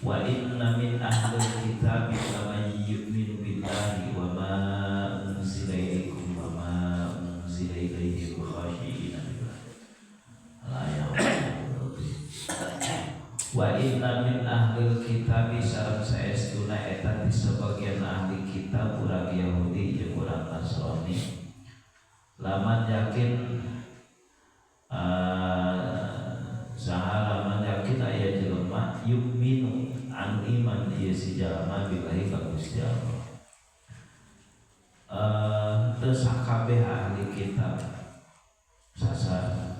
Wa inna min ahlil kitabi laman yu'minu billahi wa ma unzila ilaikum wa ma unzila ilaihim khashi'ina lillah la ya'lamu. Wa inna min ahlil kitabi sareng saestuna eta ti sebagian ahli kitab urang Yahudi jeung urang Nasrani laman yakin saha laman yakin aya jelema yu'minu anu iman ieu si jalma billahi ka Gusti Allah. Teu sakabeh ahli kitab sasar,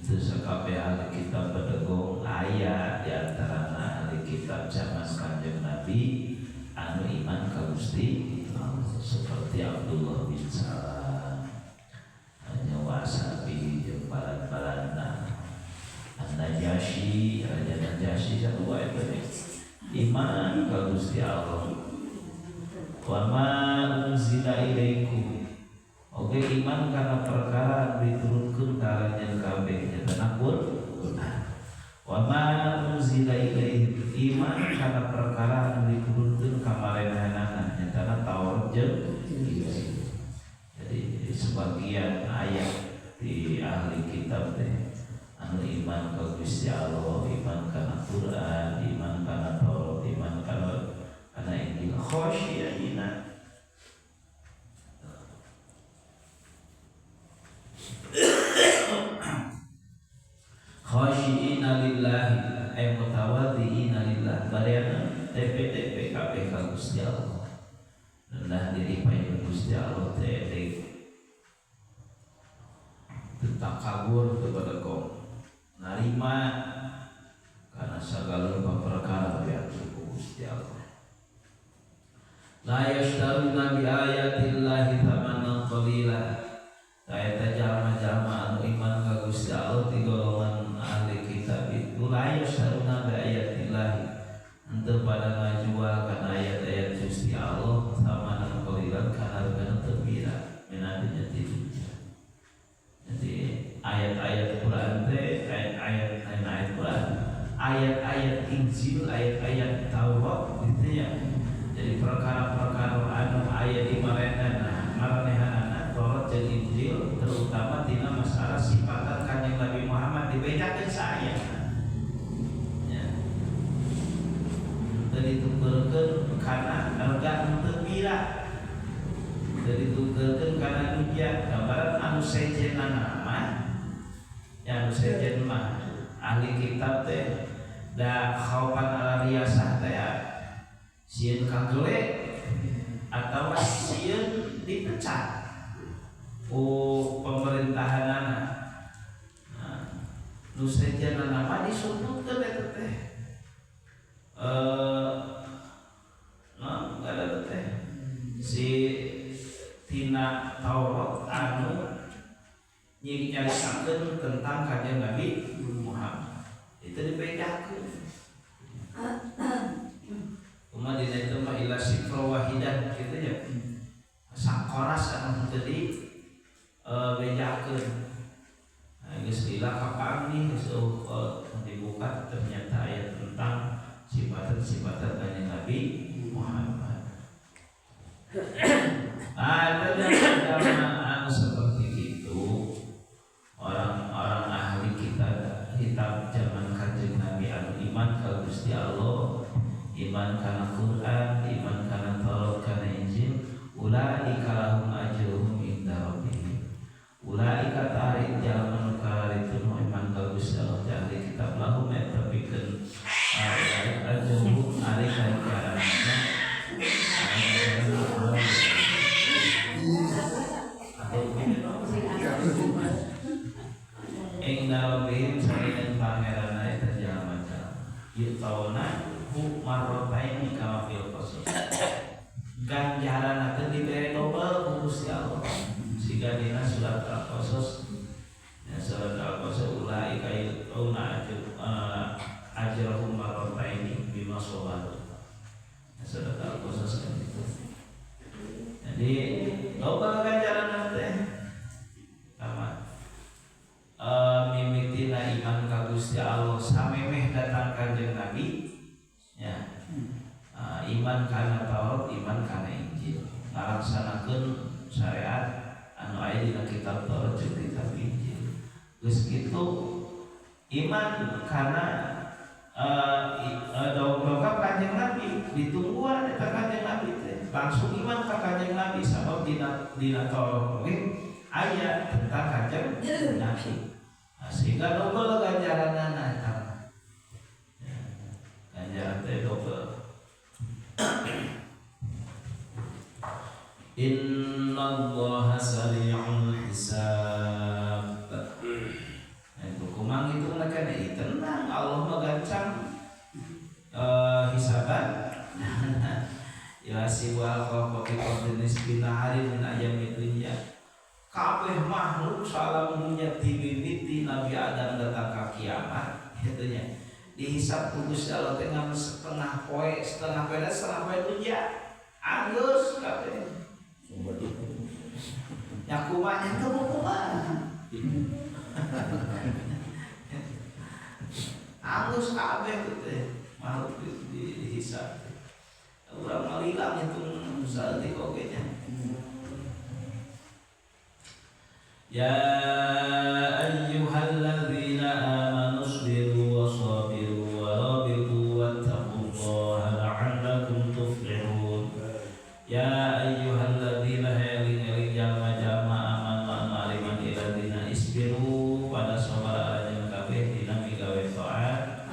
teu sakabeh ahli kitab bedegong, aya di antarana ahli kitab zaman Kanjeng Nabi anu iman ka Gusti Allah seperti Abdullah bin Salam hanya wasabi jeung balan-balanna An-Najasyi, Raja Najasyi sarua eta teh iman ka Gusti Allah. Wa ma unzila ilaikum oge iman kana perkara diturunkeun ka aranjeun kabeh nyatana Quran. Wa ma unzila ilaihim iman kana perkara anu diturunkeun ka marenehanana nyatana Taurat jeung Injil. Jadi sebagian ayat di ahli kitab teh anu iman ka Gusti Allah, iman kana Quran, iman kana Taurat, iman kana Injil, khasyiina khasyiina lillahi ay mutawaddiina lillah bariana TP-TP kabeh ka Gusti Allah, rendah diri payun Gusti Allah teh teu kabur teu bedegong narima kana sagala perkara diatur ku Gusti Allah. La yashtaruna bi ayatillahi thamanan qalila. Eta jalma-jalma anu iman ka Gusti Allah ti golongan ahli kitab itu la yashtaruna bi ayatillahi henteu pada ngajual kana ayat-ayat Gusti Allah thamanan qalilan kana hargana teu pira minantinya ti dunya. Jadi ayat-ayat Quran teh ayat-ayat lain ayat Quran, ayat-ayat Injil, ayat-ayat Taurat gitu ya. Jadi perkara-perkara anu aya di maranehana Taurat jeung Injil terutama tina masalah sifatan Kanjeng Nabi Muhammad dibedakeun saayana. Ya. Teu ditukeurkeun kana rega henteu pira. Teu ditukeurkeun kana dunya gambaran anu sejenna mah ya anu sejen mah ahli kitab teh da khaufan ala riasah teh ya sieun kagele atawa sieun dipecat ku pemerintahanana. Nah, nu sejenna mah disumputkeun eta teh nah ada teh si tina Taurat anu nyaritakeun tentang Kanjeng Nabi Muhammad itu dibedakeun. Kumaha dina itu mah ila sifra wahidah gitu ya. Sakoras anu teu di bejakeun. Nah, geus lila kapanggih geus dibuka ternyata ayat tentang sifat-sifat Kanjeng Nabi Muhammad. Ada anu seperti itu orang-orang ahli kitab zaman Kanjeng Nabi anu iman ka Gusti Allah, iman kana Quran, iman kana Taurat, kana Injil, ulaika lahum ajruhum inda rabbihim. Ulaika tarik jalma nu kararitu nu iman ka Gusti Allah teh ahli kitab lahum eta pikeun ajruhum ari ganjaranna ing rabbihim saking pangeranna eta jalma-jalma yutauna hu marrataini kama fil qasas. Ganjaran teh dibere dobel ku Gusti Allah siga dina surat Al-Qasas ya, surat Al-Qasas ulaika yutauna ajrahum marrataini bima sabaru. Surat Al-Qasas kan itu. Jadi dobel ganjaran teh sama mimitina iman ka Gusti Allah samemeh datang Kanjeng Nabi. Iman kana Taurat, iman kana Injil, ngalaksanakeun syariat anu aya dina kitab Taurat jeung kitab Injil. Geus kitu iman kana dongkap Kanjeng Nabi, ditungguan eta Kanjeng Nabi teh langsung iman ka Kanjeng Nabi sabab dina Taurat oge aya tentang Kanjeng Nabi. Nah, sehingga dobel ganjaranana eta. Ya, ganjaran teh dobel. Innallaha sari'ul hisab. Nah, itu kumang itu mereka tenang, Allah mah gancang hisaban. Ya siwal kopi jenis binahari min ayam dunya. Kabeh makhluk salam dunya dimimiti Nabi Adam datang ke kiamat kitu nya. Dihisab ku Gusti Allah teh ngan setengah poe, setengah poe, setengah poe dunya. Anggeus kabeh. Ya kumaha nya teu kumaha. Anggeus kabeh teh makhluk dihisab. Urang mah hilang hitung saeutik oge nya. Ya ayyuhalladzina amanu shbiru wa sabiru wa rabitu wattaqullaha la'allakum tuflihun. Ya ayyuhalladzina eling-eling jalma-jalma amanu anu ariman iladina isbiru pada sabar aranjeun kabeh dina migawe taat.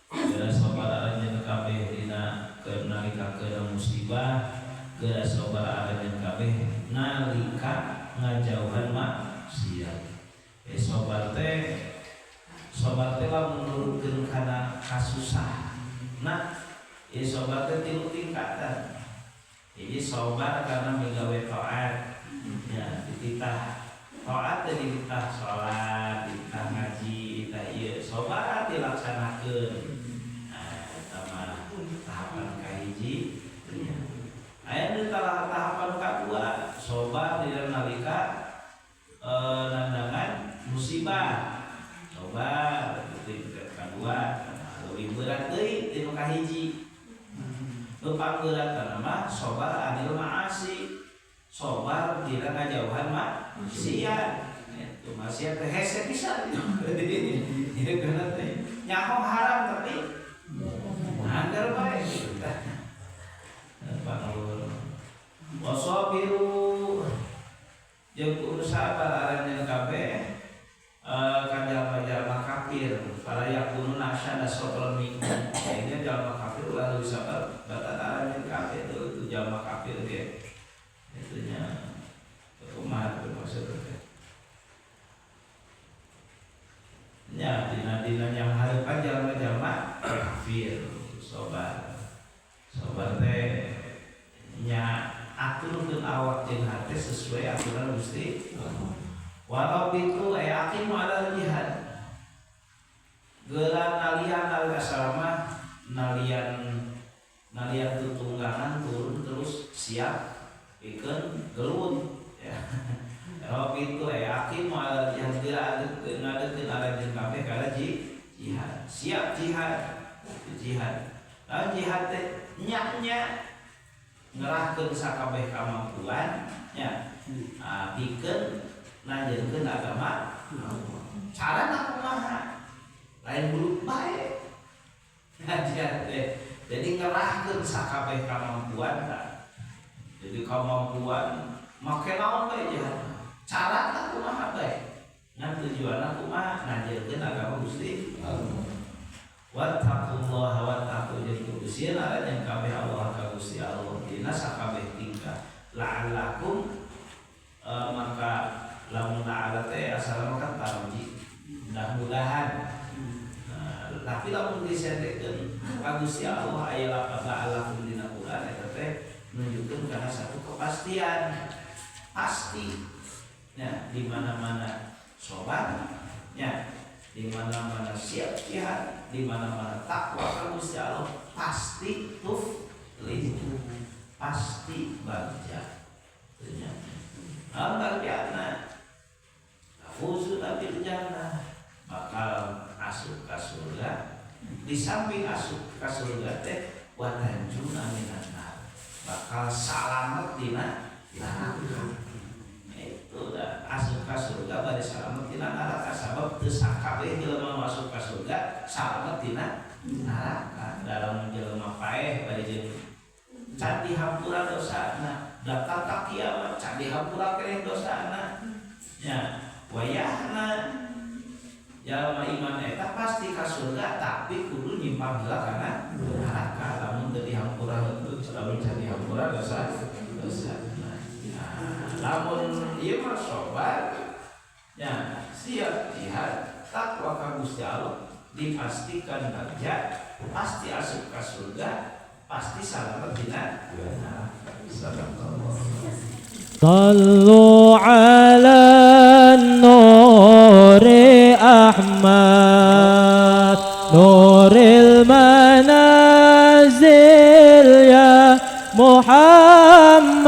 Pada sabar aranjeun kabeh dina nalika kena musibah, geura sabar aranjeun kabeh nalika ngajauhan maksiat. Sobar teh lamun nurutkeun kana kasusah. Nah, sobar teh tilu tingkatan. Jadi sobar karena migawe taat. Ya, dititah taat teh dititah salat, dititah ngaji, dititah ieu sobar dilaksanakeun. Nah, eta mah tahapan kahiji. Ya. Aya nu tahapan kadua, sobar dina nalika nandangan musibah. Sobar tingkat kadua leuwih berat deui ti nu kahiji. Nu pangberat mah sobar anil maasi. Sobar dina ngajauhan maksiat. Itu maksiat teh hese pisan. Ieu kana teh nyaho haram tapi anggar bae gitu tah. Wasabiru jeung kudu sabar aranjeun kabeh ka jalma-jalma kafir para yakununa asyada sabran minkum. Kayaknya jalma kafir ulah leuwih sabar batan aranjeun kabeh itu jalma kafir ge. Itunya kumaha teh maksudna teh. Nya dina-dina yang hareupan jalma-jalma kafir sabar. Sabar teh nya aturkeun awak jeung hate sesuai aturan Gusti Allah. Walau itu aya aqimu alal jihad. Geura nalian nalika salama nalian tutunggangan turun terus siap pikeun gelut ya. Walau itu aya aqimu alal jihad geura ngadeukkeun aranjeun kabeh kana jihad. Siap jihad. Jihad. Lamun jihad teh nya ngerahkeun sakabeh kamampuan nya pikeun lanjeutkeun agama Allah. Carana kumaha? Lain bulut bae. Jihad teh. Jadi ngerahkeun sakabeh kamampuan tah. Jadi kamampuan make naon bae jihad. Carana kumaha bae? Ngan tujuanna kumaha? Ngajarkeun agama Gusti Allah. Wattaqullaha wattaqu jeung kudu sieun aranjeun kabeh Allah ka Gusti Allah dina sakabeh tingkah la'allakum maka lamun la'ala teh asal maka tarji mudah-mudahan. Nah, tapi lamun disendekeun ka Gusti Allah aya lafaz la'allakum dina Quran eta teh nunjukkeun kana satu kepastian pasti nya di mana-mana sobat nya di mana-mana siap jihad, di mana-mana takwa ka Gusti Allah pasti tuflih, pasti bagja. Nah, bagjana tafuzuna bil jannah, bakal asup ka surga. Di samping asup ka surga teh Wa tanjuna minan nar, bakal salamet dina neraka. Itu dah, asup ka surga bari salamet tina neraka, sabab teu sakabeh jelema masuk ka surga salamet tina neraka. Dalam jelema paeh bari jeung can dihampura dosana, datang ka kiamat can dihampura keneh dosana nya. Wayahna jalma iman eta pasti ka surga, tapi kudu nyimpang heula kana neraka lamun teu dihampura, lamun can dihampura dosa dosa. Nah, lamun ieu mah sobar ya, siap jihad, takwa ka Gusti Allah, dipastikan bagja, pasti asup ka surga, pasti salamet dina neraka. Sadaqallah. صلوا على النور أحمد، نور المنازل يا محمد.